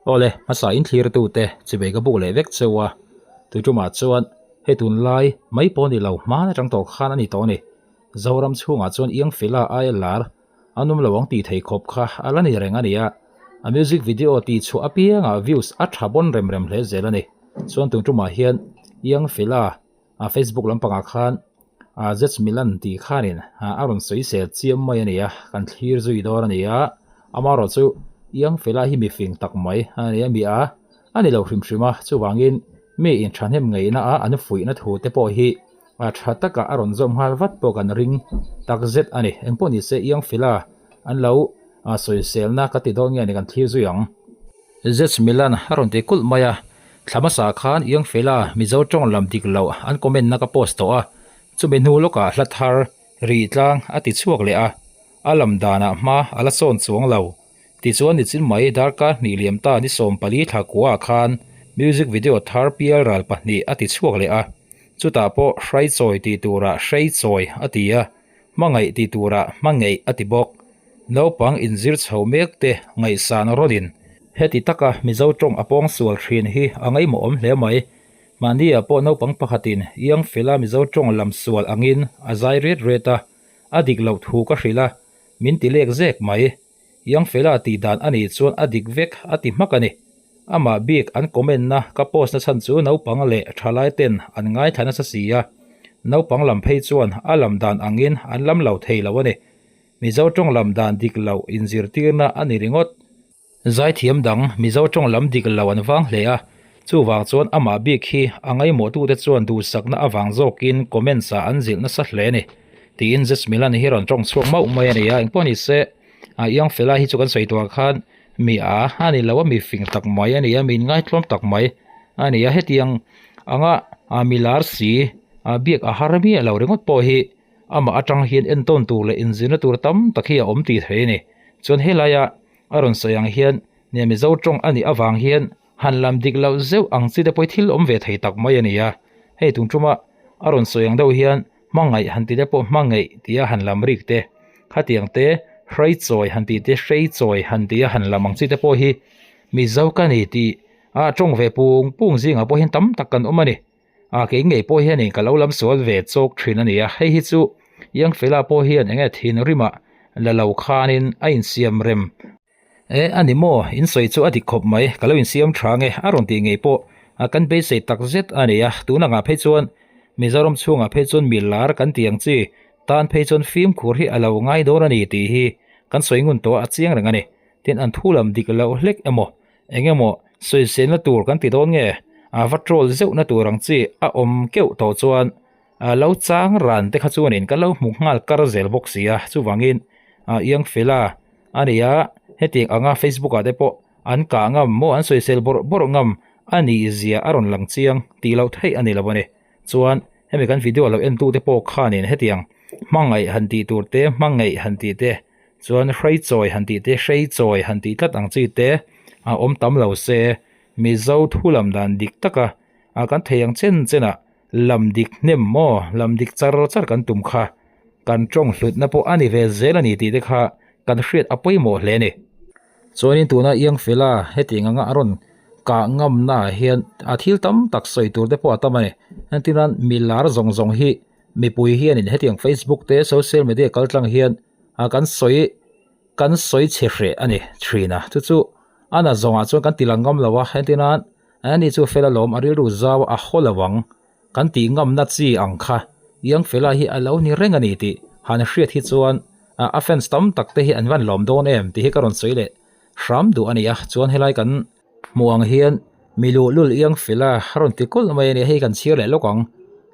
Awle, hmasa in thlirtute chivei ka buk leh vek cheu a, tuitumah chuan hei tunlai mai pawh ni lo hman atang tawh khan a ni tawh a ni. Zoram chhungah chuan Iang Fela aia lar an awm lo ang tih thei khawp kha a la ni reng a ni a, a music video tih chhuah apiangah views a tha bawn rem rem hle zel a ni. Chuan tuntumah hian Iang Fela a Facebook lampangah khan ah Zets Milan tih khanin a rawn sawi sel chiam mai a ni a, kan thlir zui dawn a ni a, amaherawh chu Iang Fela hi mifing tak mai a ni a, mi a a ni lo hrim hrim a, chuvangin mi inthahnem ngeihna a an fuihna thu te pawh hi a tha taka a rawn zawm nghal vat pawh kan ring tak zet a ni. Engpawh ni se Iang Fela an lo sawiselna ka ti dawn nge ni kan thlir zui ang. Zets Milan a rawn ti kulh mai a, Thla hmasa khan Iangfela Mizo tawng lam dik loh an comment na ka post tawh a, chumi hnu lawkah hla thar rih tlang a ti chhuak leh a, a lam danah hma a la sawn chuang lo. Tichuan nichin mai darkar hnih liam ta ni 14 thla kuaah khan music video thar pial ral pahnih a ti chhuak leh a, chutah pawh Hraichawi tih turah Hreichawi a ti a, hmangaih tih turah hmangeih a ti bawk. Naupang inzir chho mek te ngaihsan rawnin Heti taka Mizo tawng a pawng sual thin hi a ngaihmawhawm hle mai. Mahnia pawh naupang pakhatin Iang Fela Mizo tawng lam sual angin a zai riat riat a, a dik loh thu ka hrilh a, min ti lek zek mai. Iang Fela tih dan a nih chuan a dik vek a ti hmak a ni. Amah bik an comment na ka post na chhan chu naupang leh thalai ten an ngaithla nasa si a, naupang lam phei chuan a lam dan angin an lam lo thei lo a ni. Mizo tawng lam dan dik loh inzirtirna a ni ringawt. Zaithiam dang Mizo tawng lam dik lo an vang hle a, chuvang chuan amah bik hi a ngaimawhtute chuan duhsakna avang zawkin comments ah an zilh nasa hle a ni tiin Zes Milan hi rawn tawng chhuak mauh mai a ni a, engpawh ni se a Iang Fela hi chu kan sawi tur khan mi a a ni lo a, mi fing tak mai a ni a, mi inngaitluam tak mai a ni a, hetiang anga mi lar si biak a har miah lo ringawt pawh hi amah atang hian entawn tur leh inzirna tur tam tak hi a awm tih theih a ni. Chuan helaia A rawn sawi ang hian nia Mizo tawng a nih avang hian han lam dik loh zeuh ang chi te pawh hi thil awm ve thei tak mai a ni a. Hei tun tuma a rawn sawi ang deuh hian hmangaih han ti te pawh hmangaih tia han lam rik te, khatiang te hrei chawi han tih te hrei chawi han tia han lam ang chi te pawh hi Mizo ka ni tih a tawng ve pung pung zingah pawh hian tam tak kan awm a ni. A kei ngei pawh hianin ka lo lam sual ve chawk thin a ni a, hei hi chu Iangfela pawh hian enge thinrimah la lo khanin a insiam rem e a ni maw, in sawi chu a dik khawp mai, ka lo insiam tha nge a rawn tih ngei pawh kan beisei tak zet a ni a, tun angah phei chuan Mizoram chhungah phei chuan mi lar kan tih ang chi tan phei chuan fimkhur hi a lo ngai dawn a ni tih hi kan sawi ngun tawh a chiang reng a ni, tin an thu lam dik loh hlek emaw Eng emaw sawiselna tur kan ti dawn nge? A va troll zeuhna tur ang chi a awm keuh tawh chuan a lo chang ran te kha chuanin ka lo hmu nghal kar zel bawk si a, chuvangin Iang Fela a ni a, hetiang anga Facebook ah te pawh an kah ngam maw an sawisel bawrh bawrh ngam a nih zia a rawn lang chiang tih loh theih a ni lo a ni. Chuan hemi kan video lo en tu te pawh khanin hetiang hmangaih han tih tur te hmangaih han tih te Chuan hrei chawi han tih te, hrei chawi han tih tlat ang chi te a awm tam lo se, Mizo thu lam dan dik taka a kan thei ang chen chenah lam dik hnem maw, lam dik char char kan tum kha kan tawng hlutna pawh a ni ve zel a ni tih te kha kan hriat a pawimawh hle a ni. Chuanin tuna Iangfela hetiang anga a rawn kah ngamna ah hian a thil tam tak sawi tur te pawh a tam a ni. Entirnan mi lar zawng zawng hi mipui hianin hetiang Facebook te social media kaltlang hian a kan sawi kan sawi chhe hreh a ni thin a chu chu a na zawngah chuan kan ti lang ngam lo a entir nan ani chu fela lawm a rilru zau a haw lo ang kan tih ngamna chi ang kha iang fela hi a lo ni reng a ni tih han hriat hi chuan a fans tam tak te hi an van lawm dawn em tih hi ka rawn sawi leh hram duh a ni a chuan helai kan Hmuh ang hian mi luhlul Iang Fela a rawn ti kulh mai a ni, hei kan chhiar leh lawk ang.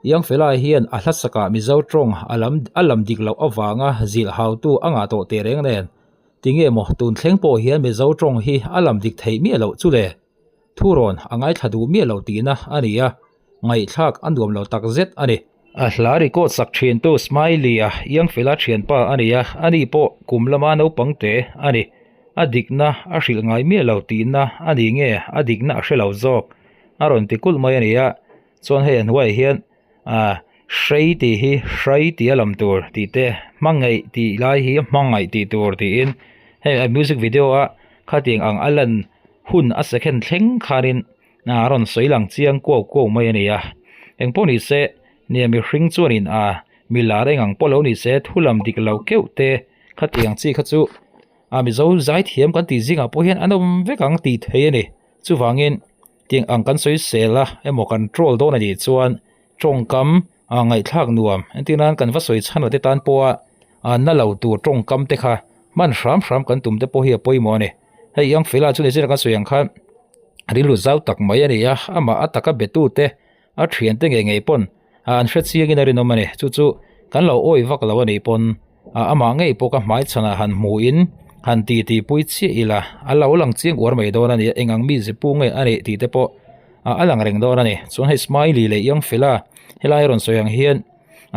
Iang Fela hian a hla sakah Mizo tawng a lam a lam dik loh avanga zilh hautu a ngah tawh teh reng nen. Tinge maw tun thleng pawh hian Mizo tawng hi a lam dik theih miah loh chu le? Thurawn a ngaithla duh miah loh tihna a ni a, ngaihthlak a nuam lo tak zet a ni. A hla record sak thintu Smiley a Iang Fela thianpa a ni a, ani pawh kum lama naupang te a ni. A dikna a hrilh ngai miah lo tihna a ni nge a dikna a hre lo zawk a rawn ti kulh mai a ni a, chuan hei a hnuaiah hian ah hrei tih hi hrai tih a lam tur tih te hmangaih tih lai hi hmangaih tih tur tiin hei a music video a khatiang ang a lan. hun a second thleng khanin a rawn sawi lang chiang kuau kuau mai a ni a. Engpawh ni se, nia mihring chuanin a mi lar eng ang pawh lo ni se thu lam dik lo keuh te khatiang chi kha chu a Mizo zaithiam kan tih zingah pawh hian an awm vek ang tih thei a ni. Chuvangin tiang ang kan sawi sel a emaw kan troll dawn a nih chuan tawngkam ah ngaihthlak nuam entir nan kan va sawi chhan lo te tan pawha ah na lo tur tawngkam te kha hman hram hram kan tum te pawh hi a pawimawh a ni. Hei iang fela chu ni zira kan sawi ang khan rilru zau tak mai a ni a, amah a taka be tu te a thian te ngei ngei pawn ah an hre chiang in a rinawm a ni. Chu chu kan lo awi vak lo a nih pawn ah amah ngei pawh ka hmai chhanah han hmuh in han ti ti pui chiah ila a lo lang chiang uar mai dawn a ni a, eng ang mi zipu nge a nih tih te pawh ah a lang reng dawn a ni. Chuan hei smiley leh iang fela helai a rawn sawi ang hian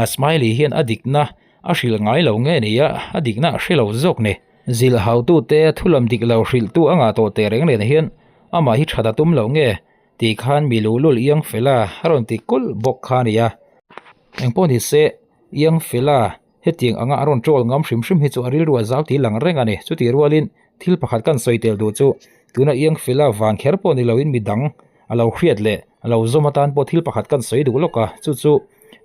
ah smiley hian a dikna a hrilh ngai lo nge ni a, a dikna a hre lo zawk ni. Zilh hautute thu lam dik lo hrilhtu a ngah tawh teh reng nen hian amah hi that a tum lo nge tih khan mi luhlul iang fela a rawn ti kulh bawk kha a ni a. Engpawh ni se iang fela hetiang anga a rawn troll ngam hrim hrim hi chu a rilru a zau tih lang reng a ni. Chutih rualin thil pakhat kan sawi tel duh chu tuna iang fela van kher pawh ni loin mi dang a lo hriat leh a lo zawm atan pawh thil pakhat kan sawi duh lawk a. Chu chu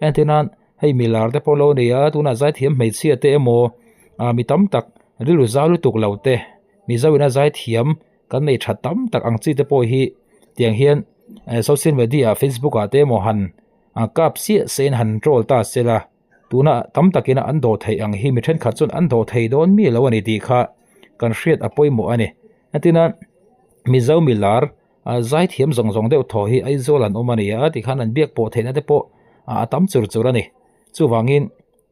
entir nan hei mi lar te pawh lo a ni a, tunah zaithiam hmeichhia te emaw ah mi tam tak rilru zau lutuk lo te Mizo ina zaithiam kan nei tha tam tak ang chi te pawh hi tiang hian eh social media ah facebook ah te emaw han ah kap chiah se in han troll ta se la tuna tam takin an dawh theih ang hi mi thenkhat chuan an dawh thei dawn mi lo a ni tih kha kan hriat a pawimawh a ni entina Mizo mi lar ah zaithiam zawng zawng deuh thaw hi Aizawl an awm a ni a tikhan an biak pawh theihna te pawh ah a tam chur chur a ni chuvangin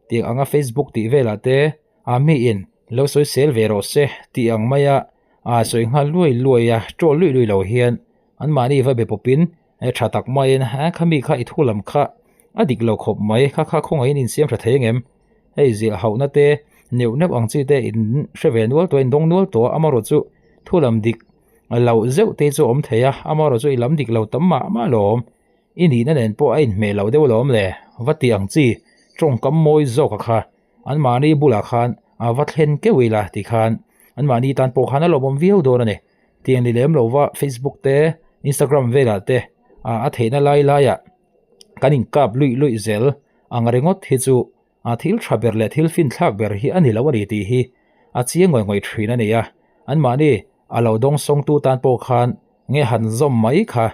tiang anga facebook tih velah te ah miin lo sawi sel ve rawh se tih ang maia ah sawi nghal luai luai a troll luih luih lo hian anmahni va be pawpin tha tak maiin a khami kha i thu lam kha a dik lo khawp mai kha kha khawngaihin insiam tha thei angem hei zilh hauhna te neuh neuh ang chi te in hre ve nual tawh a in dawng nual tawh a amaherawhchu chu thu lam dik loh zeuh te chu a awm thei a amaherawhchu chu i lam dik lo tam mah mah lawm i nihna nen pawh a inhmeh loh deuh alawm le va ti ang chi tawngkam mawi zawk a kha. Anmahni bulah khan a va thlen keuh ila tikhan anmahni tan pawh khan a lawmawm viau dawn a ni. Tiang ni lem lova Facebook te Instagram velah te a theihna lai laiah kan inkap luih luih zel ang ringawt hi chu a thil tha ber leh thil finthlak ber hi a ni lo a ni tih hi a chiang ngawih ngawih thin a ni a. Anmahni a lo dawng sawngtu tan pawh khan nge han zawm mai kha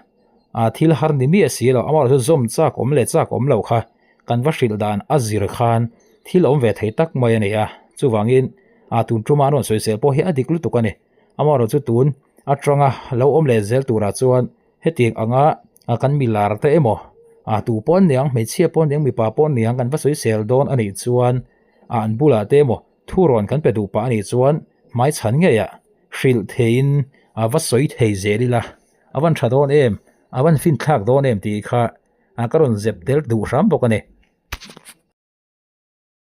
a thil har ni miah si lo amaherawhchu chu zawm chak awm leh chak awm lo kha kan va hrilh dan a zir khan thil awm ve thei tak mai a ni a chuvangin a tun tuma an rawn sawisel pawh hi a dik lutuk a ni amaherawhchu chu tun atanga lo awm leh zel turah chuan hetiang anga kan mi lar te emaw a tu pawh an niang hmeichhia pawh an niang mipa pawh an niang kan va sawisel dawn a nih chuan a an bulah te emaw thu rawn kan pe duh pah a nih chuan hmaichhan ngeiah hrilh theiin a va sawi thei zel ila a van tha dawn em a van fin thlak dawn em tih kha a ka rawn zep tel duh hram bawk a ni.